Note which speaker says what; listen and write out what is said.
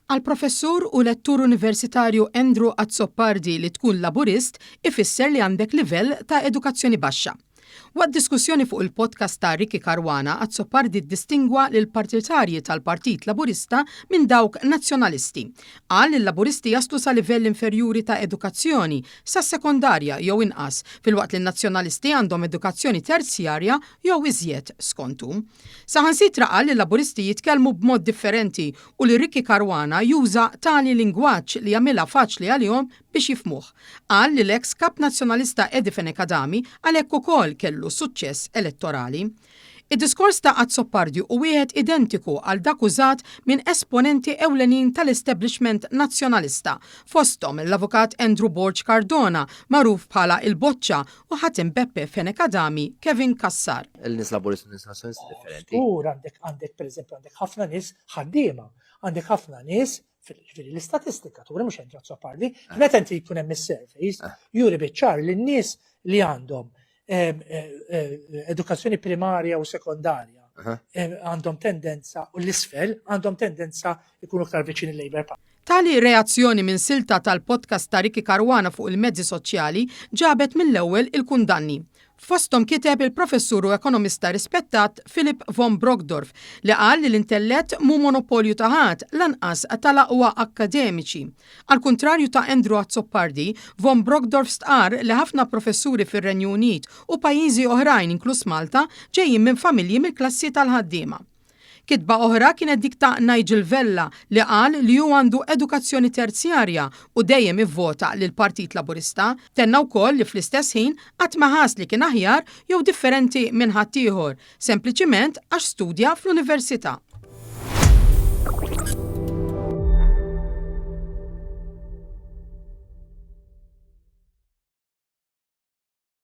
Speaker 1: Għall-Professur u lettur universitarju Andrew Azzopardi li tkun Laburist ifisser li għandek livell ta' edukazzjoni baxxa. Waqt diskussjoni fuq il-podcast ta' Ricky Caruana, Azzopardi ddistingwa lill-partitarji tal-Partit Laburista minn dawk Nazzjonalisti. Qal li l-Laburisti jaslu sa livell inferjuri ta' edukazzjoni, sas-sekondarja jew inqas, filwaqt li n-Nazzjonalisti għandhom edukazzjoni terzjarja jew iżjed, skont hu. Saħansitra qal li l-Laburisti jitkellmu b'mod differenti u li Ricky Caruana juża tali lingwaġġ li jagħmilha faċli għalihom biex jifhmuh. Qal li l-eks Kap Nazzjonalista Eddie Fenech Adami għalhekk ukoll kellu suċċess elettorali. Id-diskors ta' Azzopardi hu wieħed identiku għal dak użat minn esponenti ewlenin tal-establishment Nazzjonalista, fosthom l-Avukat Andrew Borg Cardona, magħruf bħala il-Boċċa, u ħatem Beppe Fenech Adami, Kevin Cassar.
Speaker 2: Il-nies Laburisti u nies Nazzjonalisti differenti.
Speaker 3: Żgur għandek għandek pereżempju għandek ħafna nies ħaddiema, għandek ħafna nies ġifieri l-istatistika turi mhux Andrew Azzopardi, eh. meta inti jkun hemm is-surveys, eh. juri biċ-ċar li n-nies li għandhom eh, edukazzjoni primarja u sekondarja għandhom tendenza u l-isfel għandhom tendenza jkunu aktar viċin il-Labour Party.
Speaker 1: Tali reazzjoni minn silta tal-podcast ta' Ricky Caruana fuq il-mezzi soċjali ġabet mill-ewwel il-kundanni. Fosthom kiteb il-professur u ekonomista rispettat Philip von Brockdorff li qal li l-intellett mhu monopolju ta' ħadd, lanqas tal-aqwa akkademiċi. Għall-kuntrarju ta' Andrew Azzopardi, von Brockdorff stqarr li ħafna professuri fir-Renju Unit u pajjiżi oħrajn inkluż Malta ġejjin minn familji mill-klassi tal-ħaddiema. Kitba oħra kienet dik ta' Nigel Vella li qal li hu għandu edukazzjoni terzjarja u dejjem ivvota lill-Partit Laburista. Tenna wkoll li fl-istess ħin qatt ma ħass li kien aħjar jew differenti minn ħaddieħor, sempliċiment għax studja fl-università.